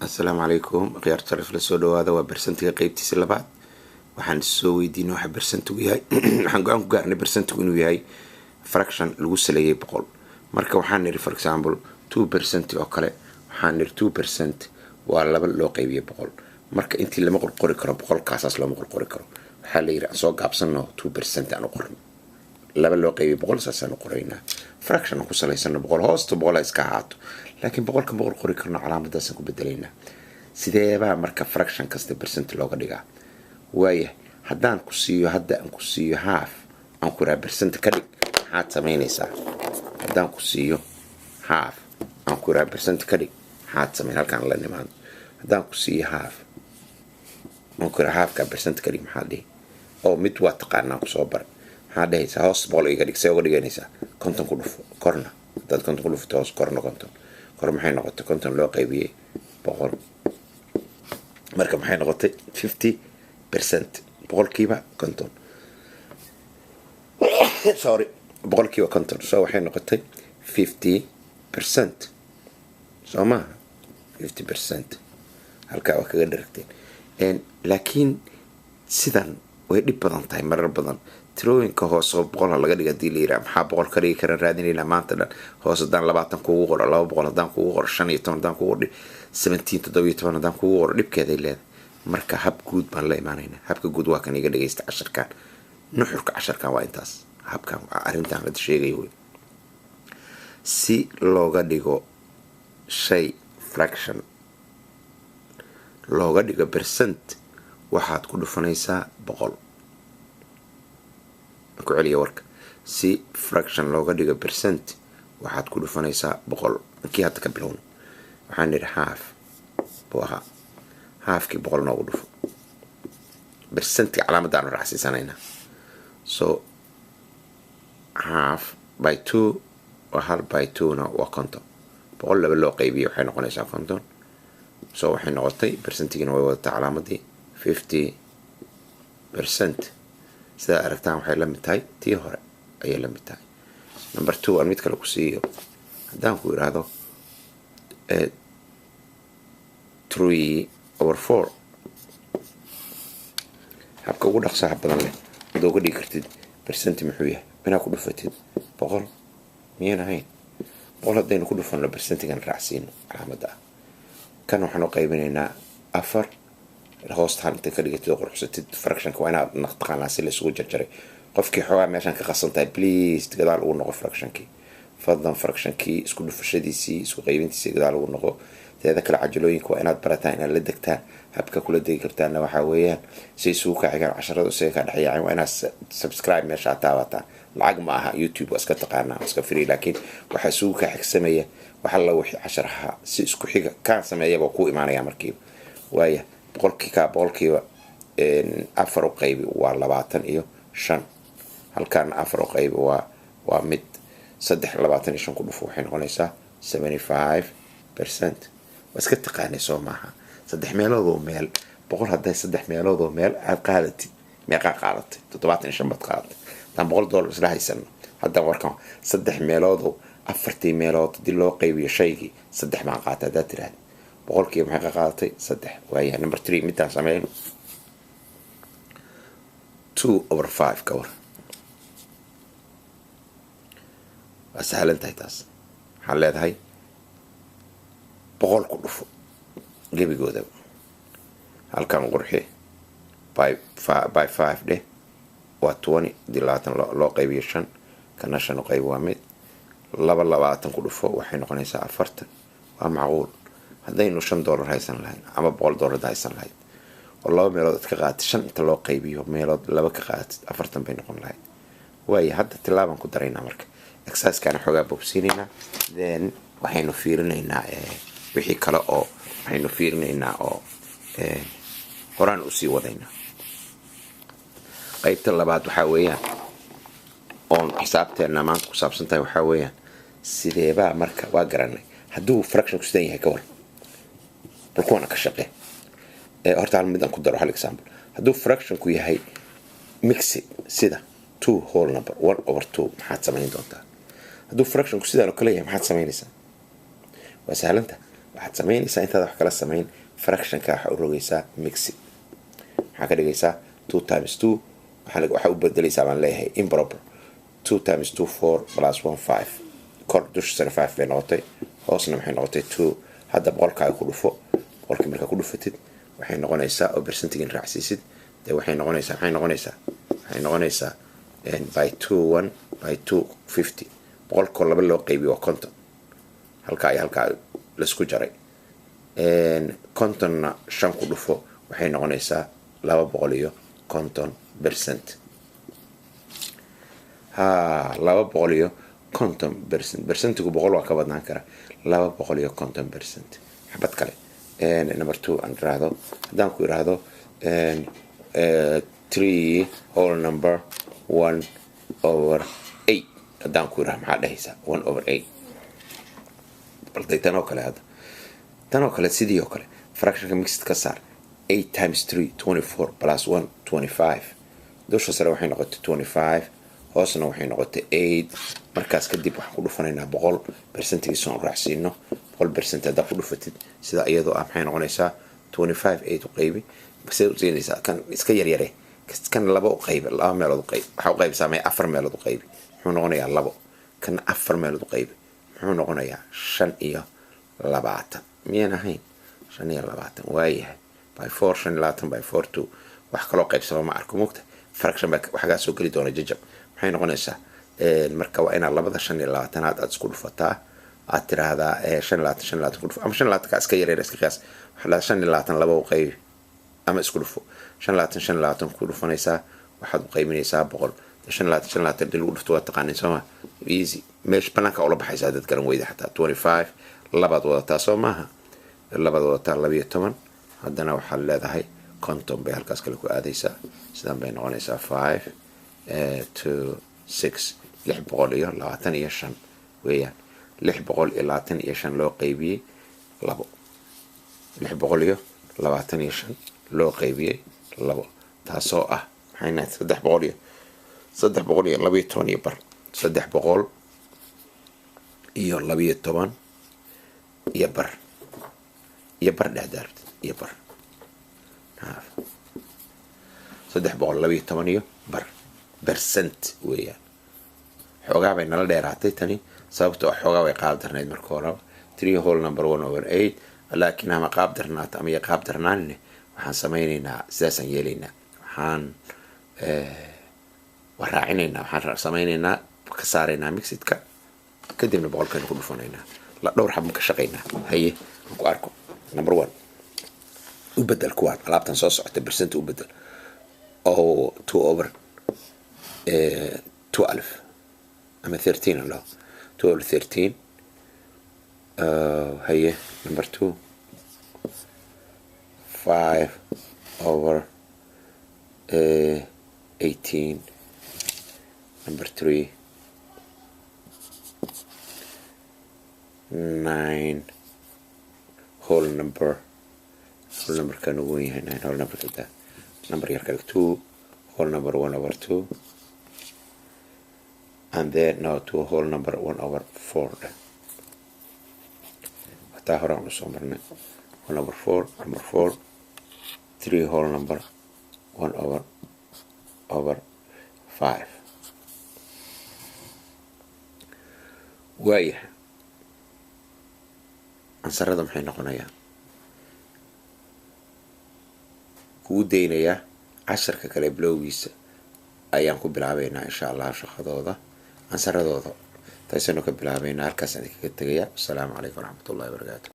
Asalaamu calaykum, khiyaar sharaf la soo dhawaada. Waa percentiga qeybtiisa labaad. Waxaan soo weydiinay waxa percentigu yahay. Waxaan go-aan ku gaarnay percentigu inuu yahay fraction lagu saleeyay 100. Marka waxaan niri, for example, 2% oo kale. Waxaan niri 2% waa laba loo qeybiyay 100. Marka intii lama qorqori karo, boqolkaasaas looma qorqori karo. Waxaa la yidhi aan soo gaabsano, 2% aan u qorno, laba loo qeybiyo 100 saasaan u qoraynaa. Fraction aan ku salaysano 100, hoosta 100 ha iska ahaato, laakiin boqolka ma qorqori karno, calaamadaasaan ku bedelaynaa. Sideebaa marka fraction kasta percent looga dhigaa? Waaya, haddaan ku siiyo, hadda aan ku siiyo half, aan ku iraa percent ka dhig, maxaad samaynaysaa? Haddaan ku siiyo half, aan ku iraa percent ka dhig, maxaad samayn? Halkaan la nimaado. Haddaan ku siiyo half, aan ku iraa halfkaa percent ka dhig, maxaad dhihi? Oo mid waa taqaanaa, kusoo bar. Maxaad dhehaysaa? Hoos 100 iga dhig. See uga dhiganaysaa? 50 ku dhufo. Korna haddaad 50 ku dhufato, hoos korna 50, kor maxay noqotay? 50 loo qaybiyey 100. Marka maxay noqotay? 50%, 50%. Sorry, 50%. So waxay noqotay 50%, soo maaha? 50% halkaa waa kaga dharagteen. Laakiin sidan way dhib badan tahay marar badan. Tirooyinka hoose oo 100 ha laga dhiga hadii la yiraha, maxaa 100 ka dhigi karan raadinayna maanta dhan. Hoos haddaan 20 kugu qoro, 200 haddaan kugu qoro, 15 haddaan kugu qoro, 17, 17 haddaan kugu qoro, dhibkeeday leedahay. Marka hab guud baan la imaanaynaa. Habka guud waa kan. Iga dhagaysta casharkan. Nuxurka casharkan waa intaas. Habkan arrintan la sheegayo wey si looga dhigo shay fraction looga dhigo percent, waxaad ku dhufanaysaa 100. Ku celiya warka: si fraction looga dhigo percent, waxaad ku dhufanaysaa 100. Kii hadda ka bilowno, waxaan nidhi half buu ahaa. Halfkii 100 noogu dhufo, percentiga calaamadaanu raacsiisanaynaa. So half by two oo hal by two-na waa 50. 100 laba loo qaybiyo waxay noqonaysaa 50. So waxay noqotay percentigina way wadataa calaamadii, 50%. Sidaa aragtaan, waxay la mid tahay tii hore ayay la mid tahay. Number two, aan mid kale ku siiyo. Haddaan ku idhaahdo 3/4, habka ugu dhaqsaha badan leh ad uga dhigi kartid percenti muxuu yahay? Inaad ku dhufatid 100, miyaan ahayn? 100 haddaynu ku dhufano, percentigan raacsiino calaamadda ah, kan waxaan u qaybinaynaa afar. Hoosta hal inta ka dhigatid oo quruxsatid. Fractionka waa inaad taqaanaa si la isugu jarjaray. Qofkii xoogaa meeshaan ka qasan tahay, please gadaal ugu noqo fractionkii, fadlan. Fractionkii isku dhufashadiisii, isku qaybintiisii gadaal ugu noqo. Teeda kale, cajalooyinka waa inaad barataan, inaad la degtaan. Habka kula degi kartaanna waxaa weeyaan, si isugu kaa xigaan casharada isaga kaa dhexyaacin, waa inaad subscribe meesha taabataan. Lacag ma aha YouTube, waa iska taqaanaa, waa iska free, laakiin waxaa isugu kaa xigsamaya wax alla wixii cashar ahaa si isku xiga. Kaan sameeyaba ku imaanaya markiiba. Waaya, boqolkii kaa boqolkiiba afar u qaybi waa 25. Halkaana afar u qaybi waa mid saddex. 25 ku dhufo, waxay noqonaysaa 75%. Waa iska taqaanay, soo maaha? Saddex meeloodoo meel, 100 hadday saddex meeloodoo meel aad qaadatid, meeqaa qaadatay? 75 baad qaadatay. Haddaan $100 isla haysano hadda, warkan saddex meeloodoo, afartii meelood haddii loo qaybiyo shaygii, saddex baan qaatay haddaad tiraahda, boqolkiiba maxay ka qaadatay? Saddex. Waayahay, number three midaan sameyn, 2/5 ka war. Waa sahlan tahay taas. Waxaan leedahay 100 ku dhufo gebigoodaba. Halkan qurxi, by five dheh, waa 20. Hadii 20 loo qaybiyo shan, kana shan u qaybi waa mid laba. 20 ku dhufo, waxay noqonaysaa 40. Waa macquul. Haddaynu $5 haysan lahayn ama $100 haysan lahayd oo laba meelood ad ka qaadatid, shan inta loo qaybiyo meelood laba ka qaadatid, 40 bay noqon lahayd. Waaya, hadda tilaabaan ku daraynaa. Marka exercisekaana xoogaa bogsiinaynaa, then waxaynu fiirinaynaa wixii kale oo waxaynu fiirinaynaa oo horaan usii wadaynaa. Qaybta labaad waxaa weeyaan oon xisaabteenna maanta ku saabsan tahay, waxaa weeyaan sideebaa marka waa garanay hadduu fractionku sidan yahay ka war? Bal kuwana ka shaqee. Horta hal mid aan ku daro, hal example. Hadduu fractionku yahay mixed, sida two whole number, 1/2, maxaad samayn doontaa? Hadduu fractionku sidaan oo kale yahay, maxaad samaynaysaa? Waa sahlanta. Waxaad samaynaysaa intaad wax kala samayn, fractionka waxaa u rogaysaa mixed. Maxaa ka dhigaysaa? 2 times 2 waxaa u bedelaysaa baan leeyahay improper. 2 times 2 4 plus 1 5. Kor dusha sare 5 bay noqotay, hoosna maxay noqotay? 2. Hadda boqolkaaga ku dhufo. Boqolkii markaa ku dhufatid waxay noqonaysaa, oo percentigin raacsiisid, dee waxay noqonaysaa, maxay noqonaysaa? Waxay noqonaysaa by 2 1 by 2 50. Boqolkoo laba loo qaybiyo waa 50. Halkaa iyo halkaa laisku jaray, 50na 5 ku dhufo, waxay noqonaysaa 250%. Ha, 250%. Percentigu 100 waa ka badnaan kara. 250%. Xabad kale, number 2 aan iraahdo. Haddaan ku iraahdo 3 whole number 1 over 8, haddaan ku iraahdo, maxaa dhehaysaa? 1 over 8. Balday tan oo kale, hadda tan oo kale, sidii oo kale fractionka mixed ka saar. 8 times 3 24 plus 1 25. Dusha sare waxay noqotay 25, hoosna waxay noqotay 8. Markaas kadib waxaan ku dhufanaynaa 100, percentigiisa aan raacsiino. 100% haddaa ku dhufatid sida iyadoo ah, maxay noqonaysaa? 25 8 u qaybi. See u siinaysaa? Kan iska yaryare, kan laba u qaybi, laba meelood u qaybi. Waxaa u qaybisaa may, afar meelood u qaybi, muxuu noqonayaa? Labo. Kan afar meelood u qaybi, muxuu noqonayaa? 25, miyaan ahayn? 25, waayahay. By 4, 25 by 4 2. Wax kaloo qaybsama ma arko, mugta fraction baa waxgaa soo geli doona jajab. Maxay noqonaysaa marka? Waa inaad labada 25aad aad isku dhufataa, aad tiraahdaa 25 25 ku dhufo, ama 25ka iska yareer, iska qiyaas. Waxaa 25 laba u qaybi ama isku dhufo. 25 25 ku dhufanaysaa, waxaad u qaybinaysaa 100. 25 25 dii lagu dhufto waa taqaanin, sooma? Easy. Meesha banaanka ula baxaysaa dad garan weyda xataa. 25 labaad wadataa, soo maaha? Labaad wadataa, 12. Haddana waxaad leedahay 50 bay halkaas kale ku aadaysaa. Sidan bay noqonaysaa: 5 2 6, 625 weeyaan. 625 loo qaybiyey labo, 625 loo qaybiyey labo, taasoo ah maxay nahay? 312 iyo bar. 312 iyo bar, iyo bar dhexdaartid, iyo bar, 312 iyo bar percent weeyaan. Xoogaa bay nala dheeraatay tani, sababtoo ah xoogaa way qaab darnayd marka horeba, 3 whole number 1 over 8. Laakiin ama qaab darnaato ama iyo qaab darnaanine, waxaan samaynaynaa, sidaasaan yeelaynaa, waxaan waa raacinaynaa, waxaan samaynaynaa ka saaraynaa mixedka, kadibna boqolkaynu ku dhufanaynaa. La dhowr xabban ka shaqaynaa. Haye, aan ku arko. Number 1 u bedel kuwaan alaabtan soo socota percent u bedel oo 2 over 12 ama 13 aan dhaho, 2 over 13. Haye, number 2, 5 over 18. Number 3, 9 whole number, whole number kan ugu yahay 9 whole number kada number yar kale, 2 whole number 1 over 2, and then no, 2 whole number 1 over 4. Hataa horaan usoo marnay, 1 over 4. Number 4, 3 whole number 1 over 5. Waayahay, ansarada maxay noqonayaan? Kugu daynayaa, casharka kale bilowgiisa ayaan ku bilaabaynaa insha Allah shaqadooda, ansaradooda taasaynu ka bilaabaynaa. Halkaasaan idinkaga tegayaa. Wasalaamu calaykum waraxmat ullahi wabarakaatu.